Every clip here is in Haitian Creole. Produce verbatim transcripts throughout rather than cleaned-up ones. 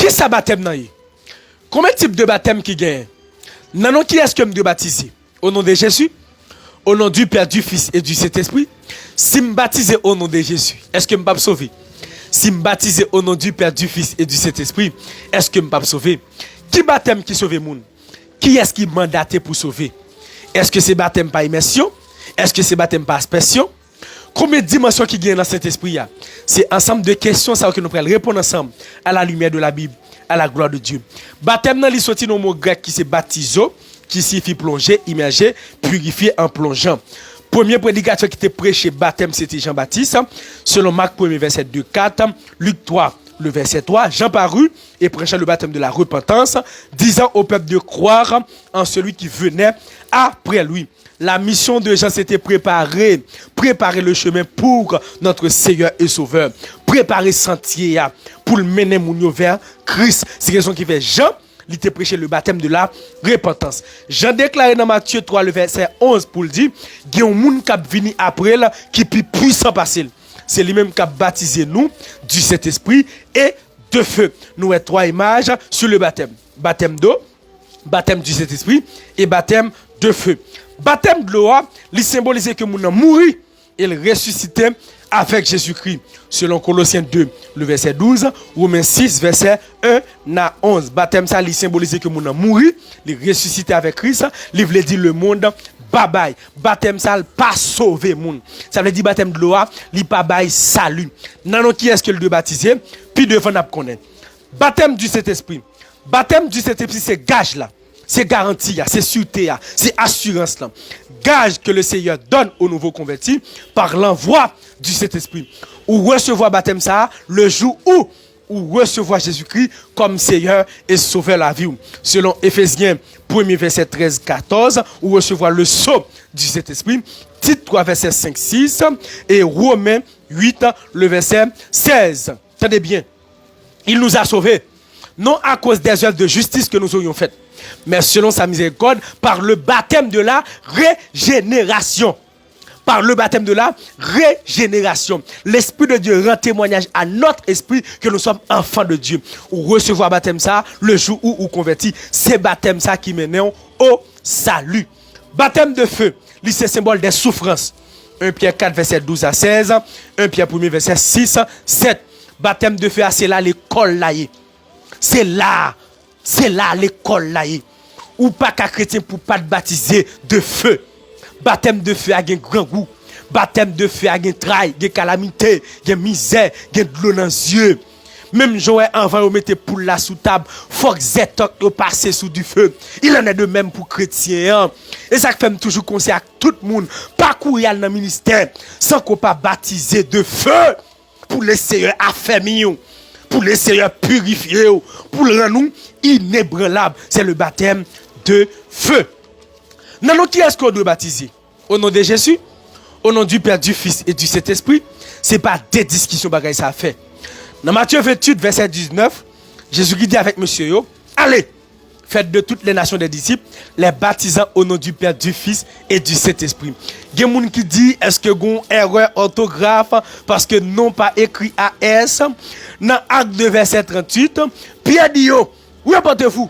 Kisa batèm nan ye? Konbyen tip de batèm ki genyen? Nan non kiyès ke m dwe batize? Au nom de Jésus? Au nom du Père, du Fils et du Saint-Esprit? Si m batize au nom de Jésus, èske m p ap sove? Si m batize au nom du Père, du Fils et du Saint-Esprit, èske m p ap sove? Ki batèm ki sove moun? Kiyès ki mandate pou sove? Èske se batèm pa imèsyon? Èske se batèm pa aspèsyon? Konbyen dimansyon ki genyen nan Sentespri a? Se ansanm de kesyon sa yo ke nou pral reponn ansanm à la lumière de la Bible, à la gloire de Dieu. Batèm nan li soti nan mo grèk ki se baptizo, ki siyifi plonje, imèje, pirifye an plonjan. Premye predikatè ki te preche batèm se te Jan Batis, selon Mak premye vèsè de kat, Lik twa, le verset trois, Jean parut et prêcha le baptême de la repentance, disant au peuple de croire en celui qui venait après lui. La mission de Jean, c'était préparer, préparer le chemin pour notre Seigneur et Sauveur. Préparer santye a pou l mennen moun yo vè Kris. Se rezon ki fè Jan, li te preche le baptême de la repentance. Jan deklare nan Matye twa, le verset onze, pou l di, gen yon moun k ap vini apre l ki pi pwisan pase l. Se li menm k ap batize nou du Saint-Esprit et de feu. Nou wè twa imaj sur le baptême. Baptême d'eau, baptême du Saint-Esprit et baptême de feu. Batèm dlo a, li senbolize ke moun nan mouri e l resisite avèk Jezikri. Selon Kolosyen de, le verset douze, Women sis, verset un à onze. Batèm sa, li senbolize ke moun nan mouri, li resisite avèk Kris, li vle di lemonn babay. Batèm sa, l pa sove moun. Sa vle di batèm dlo a, li pa bay sali. Nan non kiyès ke l dwe batize? Pi devan n ap konnen. Batèm di Sentespri. Batèm di Sentespri se gaj la. Se garanti a, se sirte a, se asirans lan. Gaj ke le Seyè done o nouvo konvèti pa lanvwa di Sentespri. Ou resevwa batèm sa a le jou ou ou resevwa Jezikri kòm Seyè e Sovè lavi w. Selon Efezyen premye vèsè trèz katòz, ou resevwa le sceau du Saint-Esprit, Tit twa vèsè senk sis e Women uit le vèsè sèz. Tande byen. Il nous a sauvés, non à cause des œuvres de justice que nous aurions faites, mais selon sa miséricorde, par le baptême de la régénération. Par le baptême de la régénération. L'Esprit de Dieu rend témoignage à notre esprit que nous sommes enfants de Dieu. Ou resevwa batèm sa le jou ou ou konvèti. Se batèm sa ki mennen w o sali. Batèm de feu, li se senbòl de soufrans. En Pyè kat, vèsè douz a sèz, en Pyè premye, vèsè sis, sèt. Batèm de feu a, se la lekòl la ye. Se la, se la lekòl la ye. Ou pa ka kretyen pou pa t batize de feu. Batèm de feu a gen grangou. Batèm de feu a gen tray, gen kalamite, gen mizè, gen dlo nan zye. Menm jan w wè anvan yo mete poul la sou tab, fòk zètòk yo pase sou dife. Il en est de même pou kretyen an. E sa k fè m toujou konsèy ak tout moun, pa kouri al nan ministè san ke w pa batize de feu. Pou le Seyè afèmi w, pou le Seyè pirifye w, pou l rann ou inebranlab. Se le batèm de feu. Nan non kiyès ke w dwe batize? Au nom de Jésus, au nom du Père, du Fils et du Saint-Esprit. Se pa de diskisyon bagay sa fè. Nan Matye venntuit, vèsè diznèf, Jezikri di avèk mesye yo, ale, faites de toutes les nations des disciples, les baptisant au nom du Père, du Fils et du Saint-Esprit. Gen moun ki di, èske gon erè òtograf, paske non pa ekri A S? Nan Ak de, vèsè tranntuit, Pyè di yo, repentez-vous,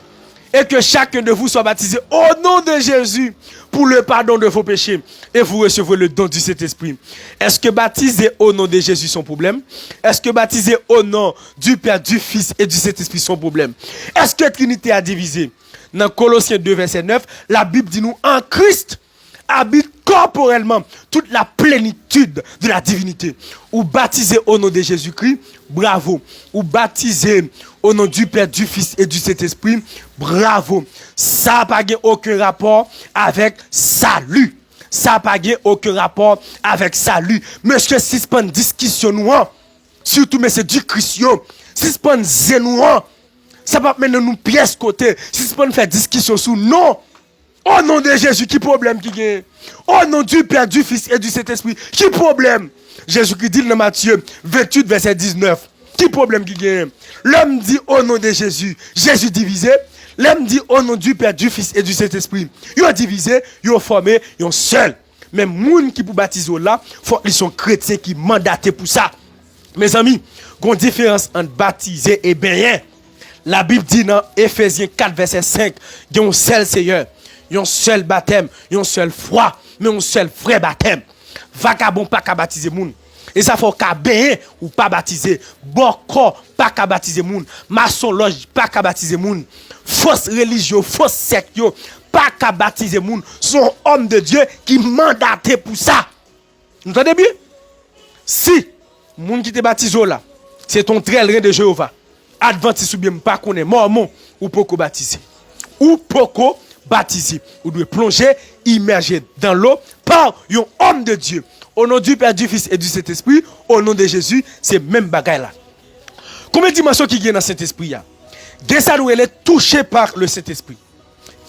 et que chacun de vous soit baptisé au nom de Jésus pour le pardon de vos péchés, et vous recevrez le don du Saint-Esprit. Èske batize o non de Jezi se yon pwoblèm? Èske batize o non du Père, du Fils et du Saint-Esprit se yon pwoblèm? Èske Trinite a divize? Nan Kolosyen de vèsè nèf, Labib di nou, en Christ habite corporellement toute la plénitude de la divinité. Ou batize o non de Jezikri, bravo. Ou batize o non du Père, du Fils et du Saint-Esprit, bravo. Sa pa gen okenn rapò avèk sali. Sa pa gen okenn rapò avèk sali. Mesye, sispann diskisyon nou an. Sitou mesye di Kris yo, sispann zen nou an. Sa p ap mennen nou pyès kote. Sispann fè diskisyon sou non. O non de Jezi, ki pwoblèm ki genyen? O non du Père, du Fils et du Saint-Esprit, ki pwoblèm? Jezikri di l nan Matye venntuit, vèsè diznèf. Ki pwoblèm ki genyen? Lè m di o non de Jezi, Jezi divize. Lè m di o non du Père, du Fils et du Saint-Esprit, yo divize, yo fòme yon sèl. Men moun ki pou batize w la, fòk li se yon kretyen ki mandate pou sa. Mezanmi, gon diferans ant batize e benyen. Labib di nan Efezyen kat vèsè senk, gen yon sèl Seyè, yon sèl batèm, yon sèl fwa, men yon sèl vrè batèm. Vagabon pa ka batize moun. E sa fè w ka benyen, ou pa batize. Bòkò pa ka batize moun. Masonlòj pa ka batize moun. Fos relijye yo, fos sèk yo pa ka batize moun. Se yon òm de Dye ki mandate pou sa. Nou tande byen? Si moun ki te batize w la, se te yon trèl ren de Jewova, advantis oubyen m pa konnen, mòmon, ou poko batize. Ou poko batize. Ou dwe plonje, imèje dans l'eau par yon homme de Dieu. Au nom du Père, du Fils et du Saint-Esprit, au nom de Jésus, se menm bagay la. Konbyen dimansyon ki gen nan Sentespri a? Gen sa nou rele touché par le Saint-Esprit.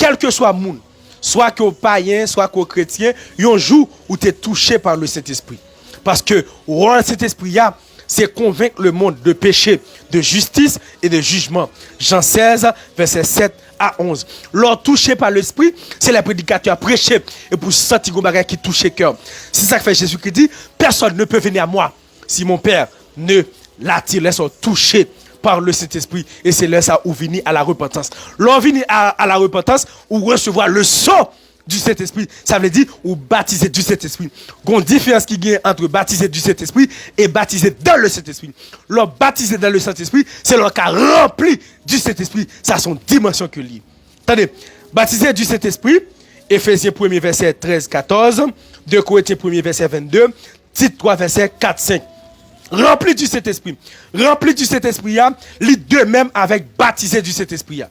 Kèlkeswa moun, swa ke w payen, swa ke w kretyen, yon jou ou te touché par le Saint-Esprit. Paske wòl Sentespri a, se convaincre le monde de péché, de justice et de jugement. Jan sèz, vèsè sèt a onz. Lè w touché pa Lespri, se lè predikatè a preche epi w santi gon bagay ki touche kè w. Se sa k fè Jezikri di, personne ne peut venir à moi si mon Père ne l'attire. Lè sa w touché par le Saint-Esprit, e se lè sa ou vini à la repentance. Lè w vini à, à la repentance, ou resevwa le sceau du Saint-Esprit. Sa vle di, ou batize du Saint-Esprit. Gon diferans ki gen ant batize du Saint-Esprit e batize dans le Saint-Esprit. Lè w batize dans le Saint-Esprit, se lè w ka ranpli du Saint-Esprit. Sa se yon dimansyon ke li ye. Tande, batize du Saint-Esprit, Efezyen premye vèsè trèz katòz, de Korentyen premye vèsè vennde, Tit twa vèsè kat, senk. Ranpli du Sentespri. Ranpli du Sentespri a, li de menm avèk batize du Sentespri a.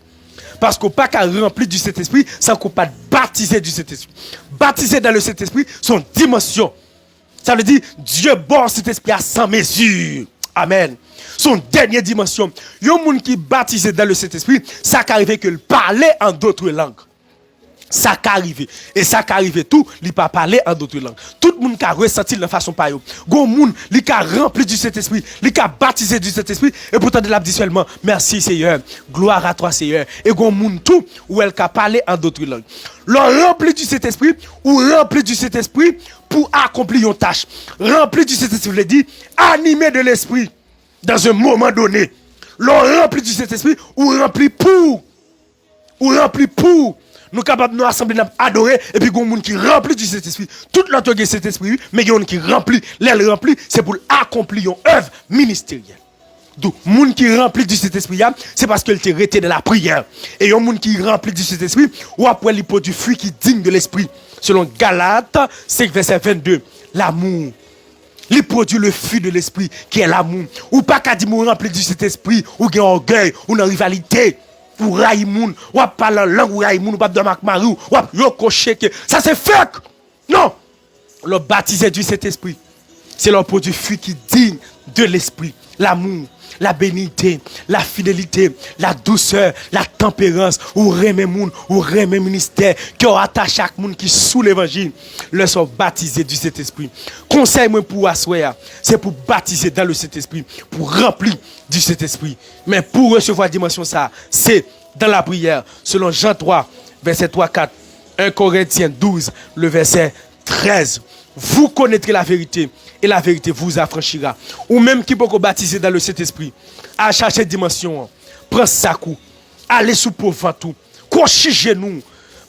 Paske w pa ka ranpli du Sentespri san ke w pa t batize du Sentespri. Batize dans le Saint-Esprit, se yon dimansyon. Sa vle di, Dye ba w Sentespri a san mezi. Amèn. Se yon dènye dimansyon. Yon moun ki batize dans le Saint-Esprit, sa ka rive ke l pale an dotre lang. Sa ka rive. E sa ka rive tou, li pa pale an dotre lang. Tout moun ka resanti l nan fason pa yo. Gon moun, li ka ranpli du Sentespri, li ka batize du Sentespri, e poutan l ap di sèlman, "Merci Seigneur, gloire à toi Seigneur." E gon moun tou, ou wè l ka pale an dotre lang. Lè w ranpli du Sentespri, ou ranpli du Sentespri pou akonpli yon tach. Ranpli du Sentespri vle di, animé de l'Esprit dans un moment donné. Lè w ranpli du Sentespri, ou ranpli pou ou. Ou ranpli pou ou. Nou kapab nan asanble n ap adore, epi gen yon moun ki ranpli du Sentespri. Tout lòt yo gen Sentespri, wi, men gen yon ki ranpli. Lè l ranpli, se pou l akonpli yon èv ministeryèl. Donk, moun ki ranpli du Sentespri a, se paske l te rete nan lapriyè. E yon moun ki ranpli du Sentespri, w ap wè li pwodui fwi ki digne de l'esprit. Selon Galat senk vèsè vennde, l'amour. Li pwodui le fruit de l'esprit, qui est l'amour. Ou pa ka di m ou ranpli du Sentespri, ou gen ògèy, ou nan rivalite, ou rayi moun, w ap pale an lang, ou rayi moun, ou p ap dòmi ak mari w, w ap yokocheke. Sa se fake! Non! Lè w batize du Sentespri, se lè w pwodui fwi ki digne de l'esprit, l'amour, la bénité, la fidélité, la douceur, la tempérance, ou renmen moun, ou renmen ministè, kè w atache ak moun ki sou levanjil. Lè sa w batize du Sentespri. Konsèy mwen pou w aswè a, se pou w batize dans le Saint-Esprit, pou w ranpli du Sentespri. Men pou w resevwa dimansyon sa a, se dans la prière, selon Jean trois, verset trois, quatre, un Corinthiens douze, le verset treize. Vous connaîtrez la vérité, et la vérité vous affranchira. Ou menm ki poko batize dans le Saint-Esprit, al chache dimansyon an. Pran sak ou. Ale sou po vant ou. Kwochi jenou w.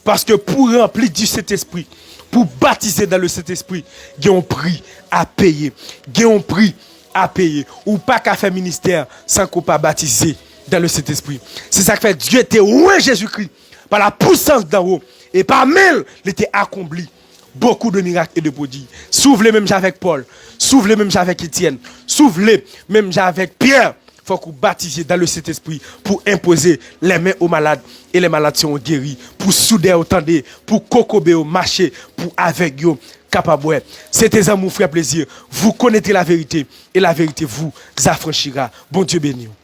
Paske pou ranpli du Sentespri, pou batize dans le Saint-Esprit, gen yon pri a peye. Gen yon pri a peye. Ou pa ka fè ministè san ke w pa batize dans le Saint-Esprit. Se sa k fè Dye te wè Jezikri pa la puissance d'en haut, e pa men l, li te akonpli beaucoup de miracles et de prodiges. Si w vle menm jan avèk Pòl, si w vle menm jan avèk Etyèn, si w vle menm jan avèk Pyè, fòk ou batize dans le Saint-Esprit pou enpoze les mains aux malades et les malades seront guéris, pou soudè yo tande, pou kokobe yo mache, pou avèg yo kapab wè. Se te zanmi w frè Plaisir. Vous connaîtrez la vérité et la vérité vous affranchira. Bondye beni w.